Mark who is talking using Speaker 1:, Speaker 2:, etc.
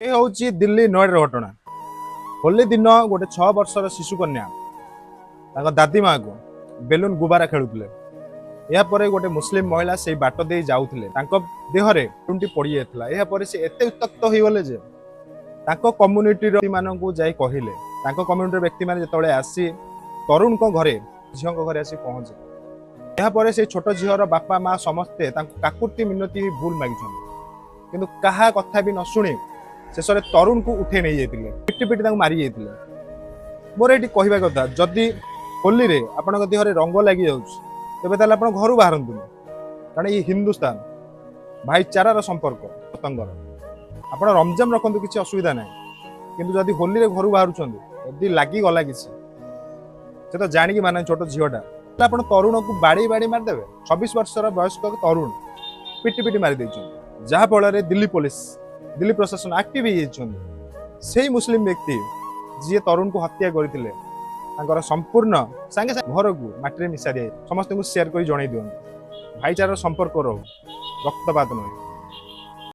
Speaker 1: ଏ ହେଉଛି ଦିଲ୍ଲୀ ନୋଏଡ଼ାର ଘଟଣା। ହୋଲି ଦିନ ଗୋଟେ 6 ବର୍ଷର ଶିଶୁକନ୍ୟା ତାଙ୍କ ଦାଦି ମାଆକୁ ବେଲୁନ ଗୁବାରା ଖେଳୁଥିଲେ। ଏହାପରେ ଗୋଟେ ମୁସଲିମ ମହିଳା ସେଇ ବାଟ ଦେଇ ଯାଉଥିଲେ, ତାଙ୍କ ଦେହରେ ବେଲୁନଟି ପଡ଼ିଯାଇଥିଲା। ଏହାପରେ ସେ ଏତେ ଉତ୍ତ୍ୟକ୍ତ ହୋଇଗଲେ ଯେ ତାଙ୍କ କମ୍ୟୁନିଟିର ମାନଙ୍କୁ ଯାଇ କହିଲେ। ତାଙ୍କ କମ୍ୟୁନିଟିର ବ୍ୟକ୍ତିମାନେ ଯେତେବେଳେ ଆସି ତରୁଣଙ୍କ ଘରେ, ଝିଅଙ୍କ ଘରେ ଆସି ପହଞ୍ଚିଲେ, ଏହାପରେ ସେଇ ଛୋଟ ଝିଅର ବାପା ମା ସମସ୍ତେ ତାଙ୍କୁ କାକୁତି ମିନତି ହୋଇ ଭୁଲ ମାଗିଛନ୍ତି। କିନ୍ତୁ କାହା କଥା ବି ନ ଶୁଣି ଶେଷରେ ତରୁଣକୁ ଉଠେଇ ନେଇଯାଇଥିଲେ, ପିଟି ପିଟି ତାଙ୍କୁ ମାରି ଯାଇଥିଲେ। ମୋର ଏଇଠି କହିବା କଥା, ଯଦି ହୋଲିରେ ଆପଣଙ୍କ ଦେହରେ ରଙ୍ଗ ଲାଗିଯାଉଛି ତେବେ ତାହେଲେ ଆପଣ ଘରୁ ବାହାରନ୍ତୁନି। କାରଣ ଏଇ ହିନ୍ଦୁସ୍ତାନ ଭାଇଚାରାର ସମ୍ପର୍କ ସମସ୍ତଙ୍କର। ଆପଣ ରମଜାନ ରଖନ୍ତୁ, କିଛି ଅସୁବିଧା ନାହିଁ, କିନ୍ତୁ ଯଦି ହୋଲିରେ ଘରୁ ବାହାରୁଛନ୍ତି, ଯଦି ଲାଗିଗଲା କିଛି, ସେ ତ ଜାଣିକି ମାନେ ଛୋଟ ଝିଅଟା, ତାହେଲେ ଆପଣ ତରୁଣକୁ ବାଡ଼େଇ ବାଡ଼େଇ ମାରିଦେବେ? 26 ବର୍ଷର ବୟସ୍କ ତରୁଣ ପିଟି ପିଟି ମାରି ଦେଇଛନ୍ତି, ଯାହାଫଳରେ ଦିଲ୍ଲୀ ପୋଲିସ, ଦିଲ୍ଲୀ ପ୍ରଶାସନ ଆକ୍ଟିଭ ହେଇଯାଇଛନ୍ତି। ସେଇ ମୁସଲିମ ବ୍ୟକ୍ତି ଯିଏ ତରୁଣକୁ ହତ୍ୟା କରିଥିଲେ, ତାଙ୍କର ସମ୍ପୂର୍ଣ୍ଣ ସାଙ୍ଗେ ସାଙ୍ଗେ ଘରକୁ ମାଟିରେ ମିଶା ଦିଆଯାଇଛି। ସମସ୍ତଙ୍କୁ ସେୟାର କରି ଜଣାଇ ଦିଅନ୍ତୁ, ଭାଇଚାରାର ସମ୍ପର୍କ ରହୁ, ରକ୍ତପାତ ନୁହେଁ।